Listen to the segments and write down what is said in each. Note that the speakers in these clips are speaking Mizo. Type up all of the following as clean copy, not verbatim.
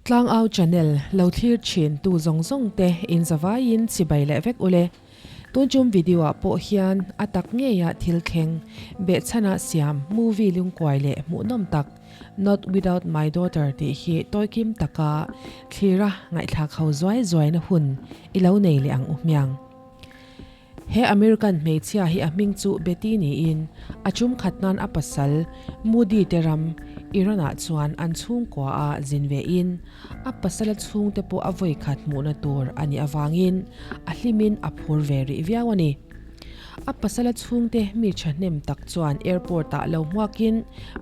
Tlangau channel lo thlir thin tu zawng zawng te in zavaiin chibai leh vek ule. Tun chum video ah pawh hian a tak ngeia thil thleng behchhana siam movie lungkuai leh hmuhnawm tak Not Without My Daughter tih hi tawikim taka thlira ngaihthlak ho zuai zuaina hun i lo nei leh ang u hmiang. He American hmeichhia hi a hming chu Betty niin a chum khat nan a pasal Moody te ram Iran ah chuan an chhungkua a zin ve in a pasala chhungte pawh a vawi khat hmuhna tur a nih avangin a hlimin a phur ve rih viau a ni. A pasala chhungte mi thahnem tak chuan airport ah lo hmuakin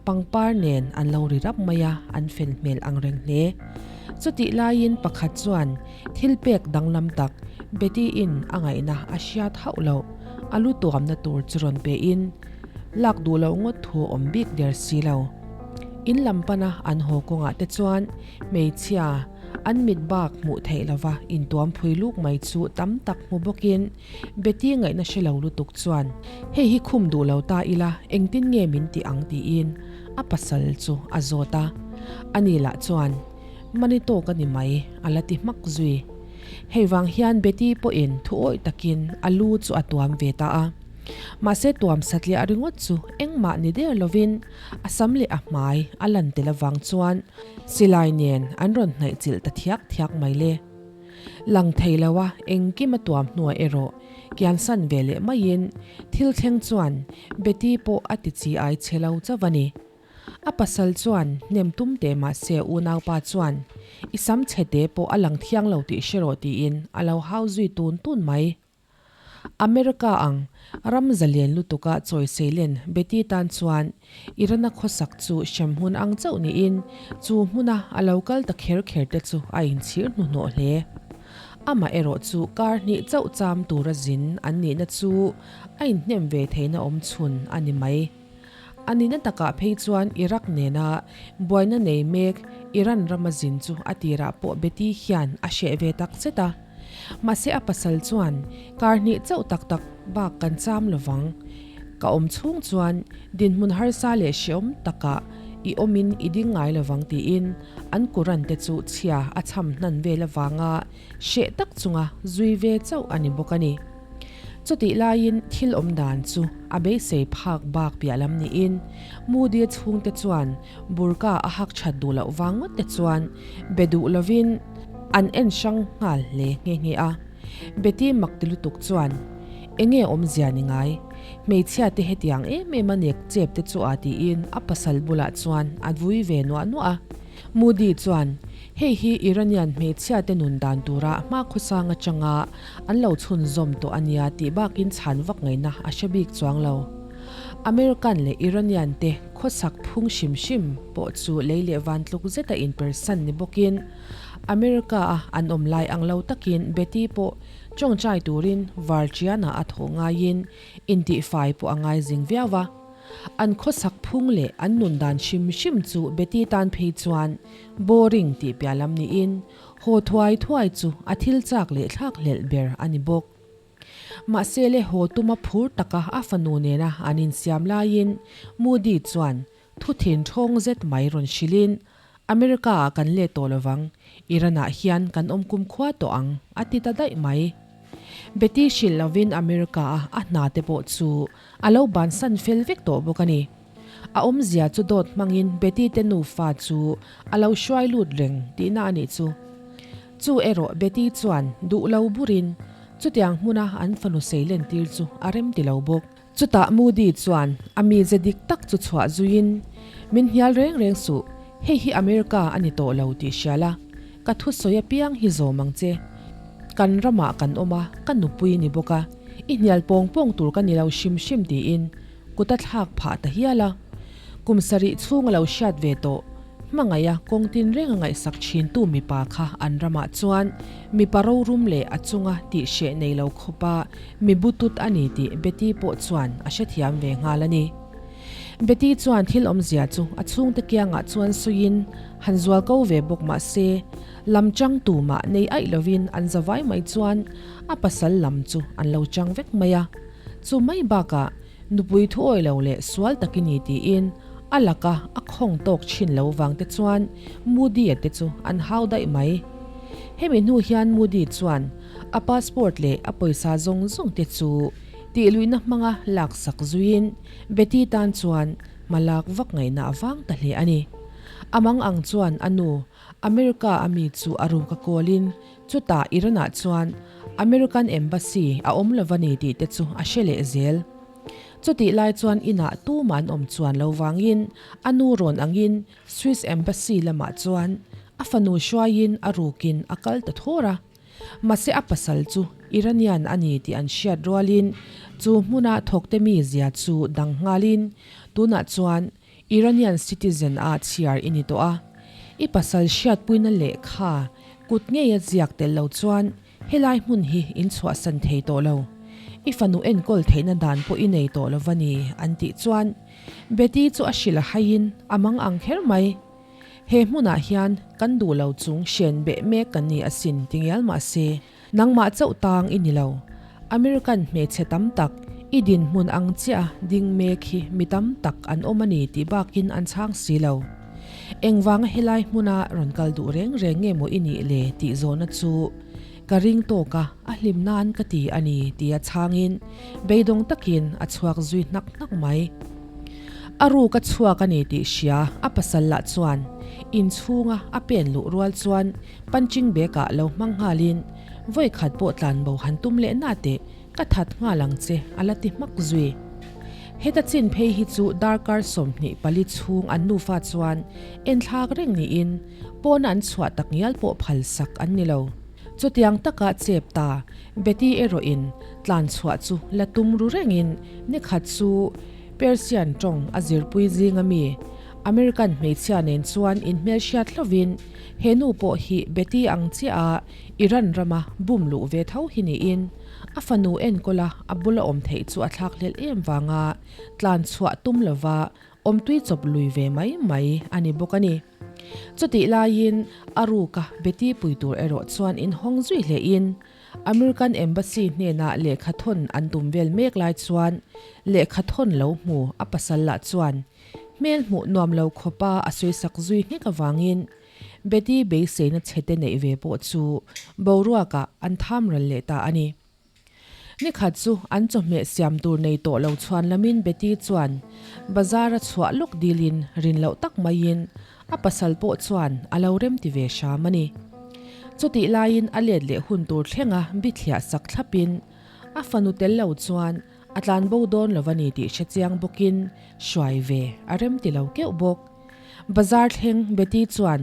pangpar nen an lo ri rap mai a, an fel hmel ang reng hle. Chutih laiin pakhat chuan Thil pek danglam tak Betty-in a ngaihna a hriat hauh loh, a lu tuamna tur chu rawn pein lak duh loh ngawt thu a awm bik der si lo. In lam pana an haw kawngah te chuan hmeichhia an mit bak hmuh theih lova intuam phui luk mai chu tam tak hmu bawkin Betty ngaihna hre lo lutuk chuan hei hi khum duh lo ta ila engtin nge min ti ang tiin a pasal chu a zawt a, ani lah chuan Money tawk a ni mai, a la ti hmak zui. Hei vang hian Betty pawhin thu awih takin a lu chu a tuam ve ta a. Mahse tuam satliah ringawt chu engmah ni der lovin a sam leh a hmai a lan tel avang chuan silai nen an rawn hnaih chilh ta thiak thiak mai le. Lang thei lo a engkim a tuam hnuah erawh kiansan ve leh maiin thil thleng chuan Betty pawh a ti chi ai chhe lo chauh a ni. A pasal chuan hnem tum teh mahse unaupa chuan i sam chhe te pawh a lang thiang lo tih hre rawh tiin a lo hau zui tun tun mai. America ang ram zalen lutuka chawi seilen Betty tan chuan Irana khawsak chu hrem hmun ang chauh niin chu hmuna a lo kal ta kher kher te chu a inchhir hnuhnawh hle. Amah erawh chu kar hnih chauh cham tura zin an nihna chu a inhnem ve theihna awm chhun a ni mai. A nihna takah phei chuan Iraq nena buaina nei mek Iran rama zin chu a tirah pawh Betty hian a hreh ve tak zet a. Mahse a pasal chuan kar hnih chauh tak tak bak kan cham lovang. Ka awm chhung chuan dinhmun harsa leh hreawm takah i awmin i ding ngai lovang tiin an Quran te chu chhia a cham hnan vel avanga hreh tak chunga zui ve chauh a ni bawk a ni. Chutih laiin thil awm dan chu a beisei phak bak piah lam niin Moody-a chhungte chuan burka a hak that duh loh vang ngawt te chuan be duh lovin an en hrang nghal hle nghe nghe a. Betty mak ti lutuk chuan, Enge awmzia ni ngai? Hmeichhia te hetiang em em a nek chep te chu a tiin a pasal bulah chuan a vui ve nuah nuah a. Moody chuan, Hei hi Iranian hmeichhiate nun dan tura hmakhawsang atanga an lo chhunzawm tawh a nia tih bakin chhan vak ngaihna a hre bik chuang lo. American leh Iranian te khawsak phung hrim hrim pawh chu lei leh van tluk zeta inpersan ni bawkin America a an awm lai ang lo takin Betty pawh tawngtai turin Varchiana a thawh ngaiin intihfai pawh a ngai zing viau a. An khawsak phung leh an nun dan hrim hrim chu Betty tan phei chuan boring tih piah lam niin haw thuai thuai chu a thil chak leh thlak hlelh ber a ni bawk. Mahse le haw tuma phur taka a fanu nena an insiam laiin Moody chuan thu thin thawng zet mai rawn hrilhin, America ah kan let tawh lovang, Iran ah hian kan awm kumkhua tawh ang a ti ta daih mai. Betty hrilh lovin America a a hna te pawh chu A lo bansan fel vek tawh bawk a ni. A awmzia chu dawt hmangin Betty te nufa chu a lo hruai lut reng tihna a nih chu. Chu erawh Betty chuan duh lo burin chutiang hmuna an fanu seilen tir chu a rem ti lo bawk. Chutah Moody chuan a mize dik tak chu chhuah zuiin, Min hnial reng reng suh, hei hi America a ni tawh lo tih hria la, ka thusawi apiang hi zawm ang che. Kan ramah kan awm a, ka nupui ni bawk a. I hnial pawng pawng tur ka ni lo hrim hrim tiin kut a thlak phah ta hial a. Kum sarih chhung a lo hriat ve tawh. Hmangaih a kawng tin reng a ngaihsak thintu mipa kha an ramah chuan mipa rorum leh a chunga tih hreh nei lo khawpa mi butut a ni tih Betty pawh chuan a hrethiam ve nghal a ni. Betty chuan thil awmzia chu a chhungte kiangah chuan suiin han zual ko ve bawk mah se lam chang tumah nei aih lovin an zavai mai chuan A pasal lam chu an lo chang vek mai a, chu mai bakah nupui thuawi lo leh sual tak i ni tiin A laka a khawng tawk thin lo vang te chuan Moody-a te chu an hau daih mai. Hemi hnu hian Moody chuan a passport leh a pawisa zawng zawng te chu tihluihna hmanga laksak zuiin Betty tan chuan hma lak vak ngaihna a vang ta hle a ni. A mang ang chuan a nu America a mi chu a ruk a kawlin chutah Iran-ah chuan American Embassy a awm lo va ni tih te chu a hre leh zel. Chutih lai chuan inah tumah an awm chuan lo vangin a nu rawn angin Swiss Embassy lamah chuan a fanu hruaiin a rukin a kal ta thawr a. Mahse a pasal chu Iranian a ni tih an hriat rualin chu hmuna thawkte mizia chu dang nghalin tunah chuan Iranian citizen a chhiar i ni tawh a. I pasal hriatpuina lehkha kut ngeia ziak tel lo chuan Helai hmun hi in chhuahsan thei tawh lo. I fanu enkawl theihna dan pawh i nei tawh lo va ni, an tih chuan Betty chu a hrilh a haiin a mang ang kher mai. He hmunah hian kan duh lo chung hren beh mek kan ni asin ti ngial mah se, nangmah chauh tang i ni lo. American hmeichhe tam tak i dinhmun ang chiah a ding mek hi mi tam tak an awm a ni tih bakin an chhang si lo. Engvanga helai hmuna rawn kal duh reng reng nge maw i nih le tih zawhna chu ka ring tawk a, a hlim nan ka ti a ni tia chhangin beidawng takin a chhuak zui hnak hnak mai. A ruk a chhuak a ni tih hria a pasal lah chuan inchhunga a pen luh rual chuan punching bag ah lo hmang nghalin vawi khat pawh tlanbo han tum leh na teh Ka that nghal ang che, a la ti hmak zui. Heta chin phei hi chu darkar 24 chhung an nufa chuan enthlak reng niin pawna an chhuah tak ngial pawh phal sak an ni lo. Chutiang taka chep ta Betty erawhin tlan chhuah chu la tum ru rengin nikhat chu Persian tawng a zirpui zinga mi American hmeichhia nen chuan inhmelhriat hlovin he nu pawh hi Betty ang chiah a Iran rama bum luh ve tho hi niin a fanu enkawla a bula awm theih chu a thlak hlelh em vanga tlan chhuah tum lova awmtui chawp lui ve mai mai a ni bawk a ni. Chutih laiin a ruka Betty pui tur erawh chuan inhawng zui hlehin American Embassy hnenah lehkha thawn an tum vel mek lai chuan lehkha thawn lo hmu a pasal lah chuan hmel hmuh nuam lo khawpa a sawisak zui nghek avangin Betty beiseina chhete neih ve pawh chu boruakah an tham ral leh ta a ni. Nikhat chu an chawhmeh siam tur nei tawh lo chhuan lamin Betty chuan bazar a chhuah lawk dilin rin loh tak maiin a pasal pawh chuan a lo remti ve hram a ni. Chutih laiin a let leh hun tur thlenga bithliah sak thlapin a fanu tel lo chuan a tlanbo dawn lo a ni tih hrechiang bawkin hruai ve a remti lo keuh bawk. Bazar thleng Betty chuan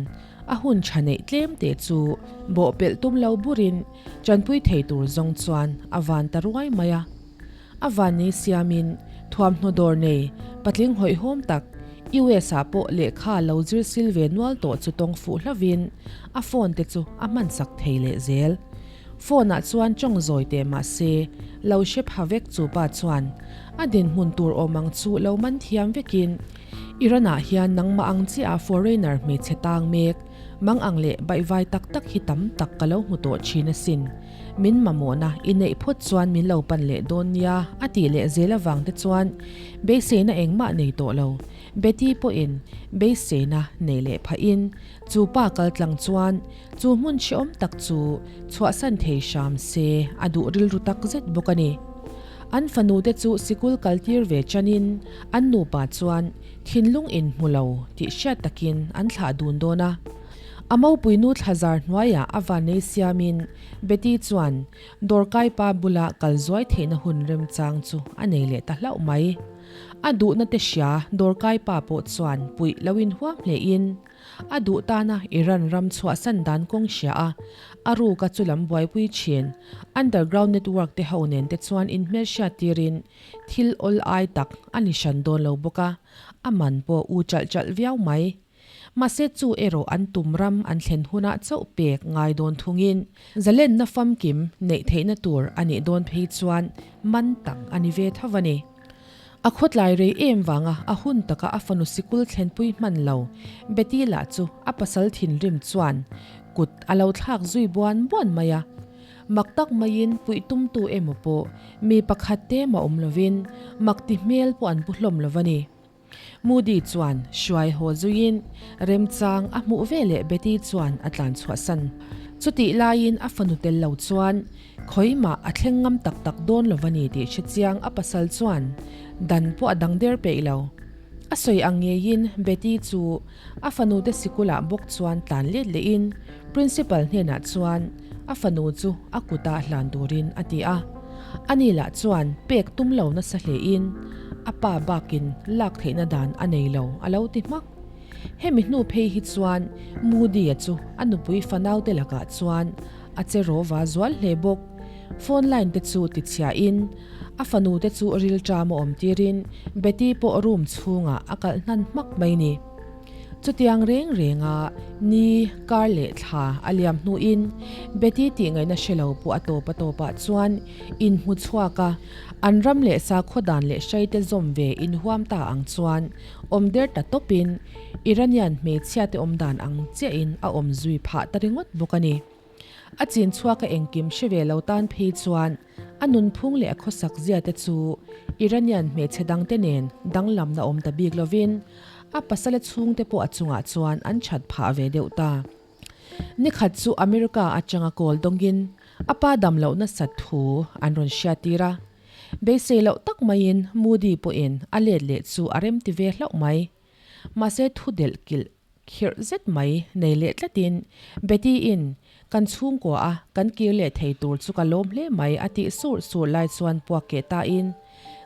a hun tha neih tlem teh chu bawhpelh tum lo burin tanpui thei tur zawng chuan a van ta ruai mai a. A van nei siamin thuamhnaw dawr nei patling hawihhawm tak US ah pawh lehkha lo zir sil ve nual tawh chu tawng fuh hlovin a phone te chu a hmansak thei leh zel. Phone ah chuan tawng zawi teh mah se lo hre pha vek chu pa chuan a dinhmun tur awm ang chu lo man thiam vekin Iran ah hian nangmah ang chiah a foreigner hmeichhe tang mek, mang ang leh baihvai tak tak hi tam tak ka lo hmu tawh thin asin. Min mamawhna i neih phawt chuan min lo pan leh dawn nia a tih leh zel avang te chuan beiseina engmah nei tawh lo. Betty pawhin beiseina nei leh phahin chu pa kal tlang chuan chu hmun hrehawm tak chu chhuahsan thei hram se a duh rilru tak zet bawk a ni. An fanu te chu sikul kaltir ve chanin an nupa chuan thinlung inhmu lo tih hriat takin an thlah dun dawn a. A mopuinu thlazar hnuaiah a vannei siamin Betty chuan dawrkai pa bula kal zuai theihna hun remchang chu a nei leh ta hlauh mai. A duhna te hria dawrkai pa pawh chuan puih lo inhuam hlein A duh tana Iran ram chhuahsan dan kawng hria a, a ruka chu lam buaipui thin. Underground network te ho nen te chuan inhmelhriat tirin thil awl ai tak a ni hran dawn lo bawk a, a man pawh u chalh chalh viau mai. Mahse chu erawh an tum ram an thlen hunah chauh pek ngai dawn thungin zalenna famkim neih theihna tur a nih dawn phei chuan man tak a ni ve tho a ni. A khawtlai rei em vanga a hun taka a fanu sikul thlenpui hman lo Betty lah chu a pasal thinrim chuan kut a lo thlak zui buan buan mai a. Mak tak maiin puih tumtu emaw pawh mi pakhat te mah awm lovin mak ti hmel pawh an pu hlawm lo va ni. Moody chuan hruai haw zuiin remchang a hmuh veleh Betty chuan a tlan chhuahsan. Chutih laiin a fanu tel lo chuan khawimah a thleng ngam tak tak dawn lo va ni tih hre chiang a pasal chuan dan pawh a dang der peih lo. A sawi ang ngeiin Betty chu a fanute sikulah bawk chuan tlan let lehin Principal hnenah chuan a fanu chu a kuta hlan turin a ti a. Ani lah chuan pek tum lo nasa hlein a pa bakin lak theihna dan a nei lo a lo ti hmak. Hemi hnu phei hi chuan Moody-a chu a nupui fanaute lakah chuan a che rawva zual hle bawk. Phone line te chu tichhiahin a fanute chu rilṭam a awm tirin Betty pawh room chhungah a kalh hnan hmak mai ni. Chutiang reng renga ni, kar leh thla a liam hnuin Betty tih ngaihna hre lo pawh a tawp a tawpah chuan inhmu chhuak a, an ram leh sakhaw dan leh hraite zawm ve inhuam ta ang chuan awm der ta tawpin Iranian hmeichhiate awm dan ang chiahin a awm zui phah ta ringawt bawk a ni. A chin chhuak a engkim hre ve lo tan phei chuan a nunphung leh a khawsak zia te chu Iranian hmeichhe dangte nen danglamna awm ta bik lovin a pasala chhungte pawh a chungah chuan an that phah ve deuh ta. Nikhat chu America atanga kawl dawngin a pa dam loh nasat thu an rawn hriattir a. Beisei loh tak maiin Moody pawhin a let leh chu a remti ve hlauh mai. Mahse thu delh kilh Khirh zet mai nei leh tlatin Betty-in kan chhungkua a kan kir leh thei tur chu ka lawm hle mai a tih sur sur lai chuan puak keh tain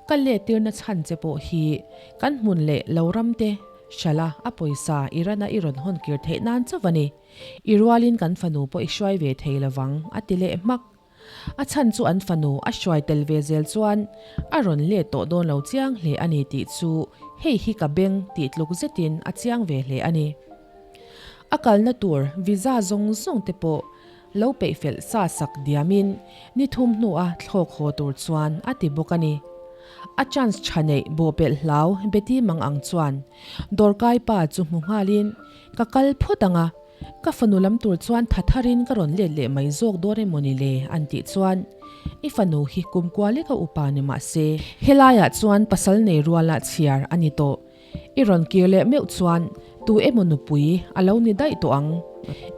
ka let tirna chhan che pawh hi kan hmun leh lo ram te hrala a pawisa i rana i rawn hawn kir theih nan chauh a ni. I rualin kan fanu pawh i hruai ve thei lovang a ti leh hmak. A chhan chu an fanu a hruai tel ve zel chuan a rawn let tawh dawn lo chiang hle a ni tih chu hei hi ka beng tih tluk zetin a chiang ve hle a ni. A kalna tur visa zawng zawng te pawh lo peih felh sa sak diamin ni thum hnua thlawk haw tur chuan a ti bawk a ni. A chance tha neih bawhpelh hlau Betty mang ang chuan dawrkai pa chu hmu nghalin ka kal phawt ang a, Ka fanu lam tur chuan tha tharin ka rawn let leh mai zawk dawn emaw ni le? an tih chuan, I fanu hi kumkua leka upa ni mah se, helaiah chuan pasal nei ruala chhiar a ni tawh. I rawn kir leh meuh chuan tu emaw nupui a lo ni daih tawh ang.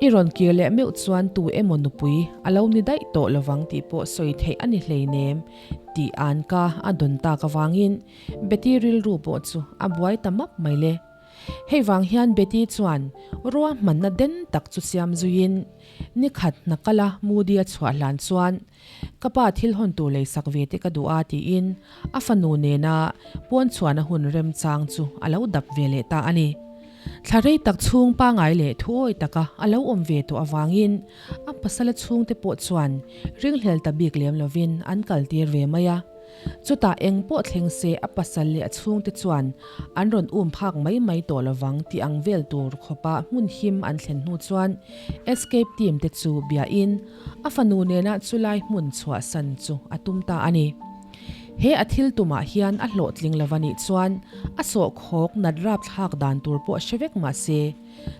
I rawn kir leh meuh chuan tu emaw nupui a lo ni daih tawh lovang tih pawh sawi theih a ni hleinem tih an ka a dawn tak avangin Betty rilru pawh chu a buai ta map mai le. Hei vang hian Betty chuan ruahmanna den tak chu siam zuiin ni khat hna kala Moody a chhuah hlan chuan ka pa thil hawn tur lei sak ve te ka duh a tiin a fanu nena pawn chhuahna hun remchang chu a lo dap ve leh ta a ni. Thla rei tak chhung pangai leh thuawi taka a lo awm ve tawh avangin a pasala chhungte pawh chuan ringhlel ta bik lem lovin an kaltir ve mai a. Chutah eng pawh thleng se a pasal leh a chhungte chuan an rawn um phak mai mai tawh lovang tih ang vel tur khawpa hmun him an thlen hnu chuan escape team te chu biain a fanu nena chulai hmun chhuahsan chu a tum ta a ni. He a thil tumah hian a hlawhtling lova nih chuan a sawhkhawk nat rapthlak dan tur pawh hre vek mah se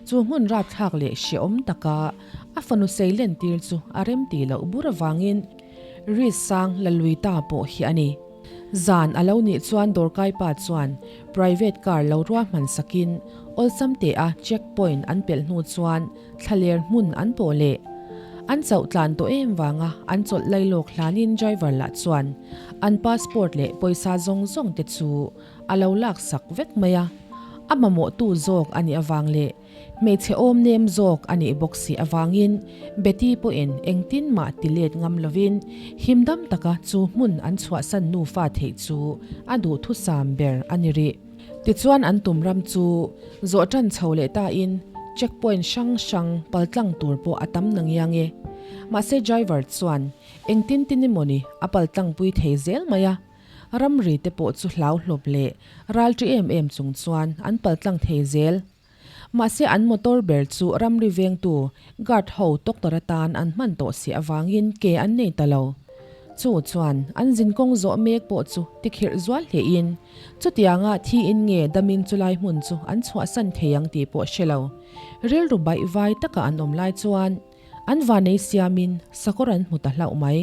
chu hmun rapthlak leh hrehawm taka a fanu seilen tir chu a remti loh bur avangin Risk sang la lui ta pawh hi a ni. Zan a lo nih chuan dawrkai pa chuan private car lo ruahman sakin awlsam teh a check point an pelh hnu chuan thlaler hmun an pawh leh. An chauh tlan tawh em vanga an chawlh lailawk hlanin driver lah chuan an passport leh pawisa zawng zawng te chu a lo lak sak vek mai a. A mamawhtu zawk a nih avang leh Hmeichhe awm nem zawk a nih bawk si avangin Betty pawhin engtin mah ti let ngam lovin himdam taka chu hmun an chhuahsan nufa theih chu a duhthusam ber a ni rih. Tichuan an tum ram chu zawh tan chho leh tain check point hrang hrang paltlang tur pawh a tam nangiang e. Mahse driver chuan engtin tin emawni a paltlangpui thei zel mai a. Ramri te pawh chu hlauhlawp leh ralṭi em em chung chuan an paltlang thei zel. Mahse an motor ber chu ramri vengtu guard ho doctor atan an hman tawh si avangin ke an nei ta lo. Chu chuan an zinkawng zawh mek pawh chu tikhirh zual hlein chutianga thiin nge damin chulai hmun chu an chhuahsan thei ang tih pawh hre lo. Rilru baih vai taka an awm lai chuan an vanei siamin sakawr an hmu ta hlauh mai.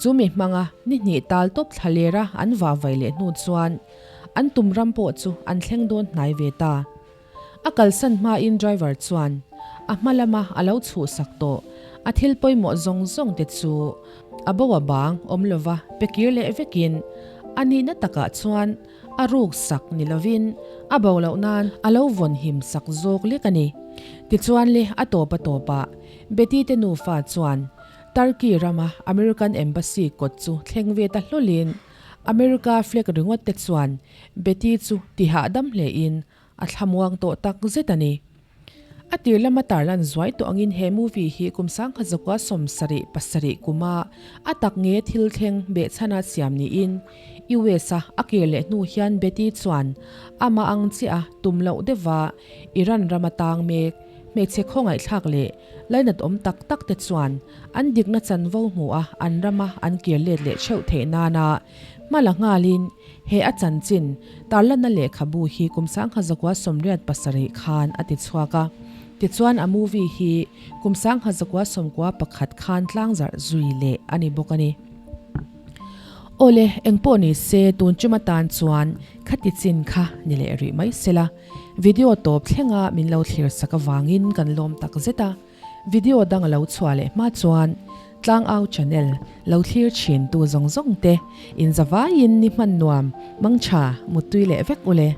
Chu mi hmanga ni hnih tal tawp thla lera an vah vai leh hnu chuan. An tum ram pawh chu an thleng dawn hnai ve ta. A kalsan hmain driver chuan a hma lama a lo chhuhsak tawh a thil pawimawh zawng zawng te chu a bo a bang awm lova pe kir leh vekin a nihna takah chuan a ruk sak ni lovin a bo loh nan a lo vawn him sak zawk lek a ni. Tichuan le a tawp a tawpah Betty te nufa chuan Turkey rama American Embassy kawt chu thleng ve ta hlawlin America flag ringawt te chuan Betty chu ti hahdam hlein a thlamuang tawh tak zet a ni. A tir lama tarlan zuai tawh angin he movie hi kum sangkhat zakua 77 kuma a tak nge thil thleng behchhana siam niin US a a kir leh hnu hian Betty chuan amah ang chiah a tum loh deuhva Iran rama tang mek hmeichhe khawngaihthlak leh lainat awm tak tak te chuan an dikna chanvo hmu a an rama an kir let leh theuh theih nana Hma la nghalin he a chanchin tarlanna lehkhabu hi kum 1987 khan a ti chhuak a, tichuan a movie hi kum 1991 khan tlangzarh zui leh a ni bawk a ni. Awle, engpawh ni se tun tum atan chuan khati chin kha ni leh rih mai sela, video tawp thlenga min lo thlir sak avangin kan lawm tak zet a. Video dang a lo chhuah leh hma chuan Tlangau channel lo thlir thin tu zawng zawng te in zavaiin ni hman nuam mangtha muttui leh vek ule.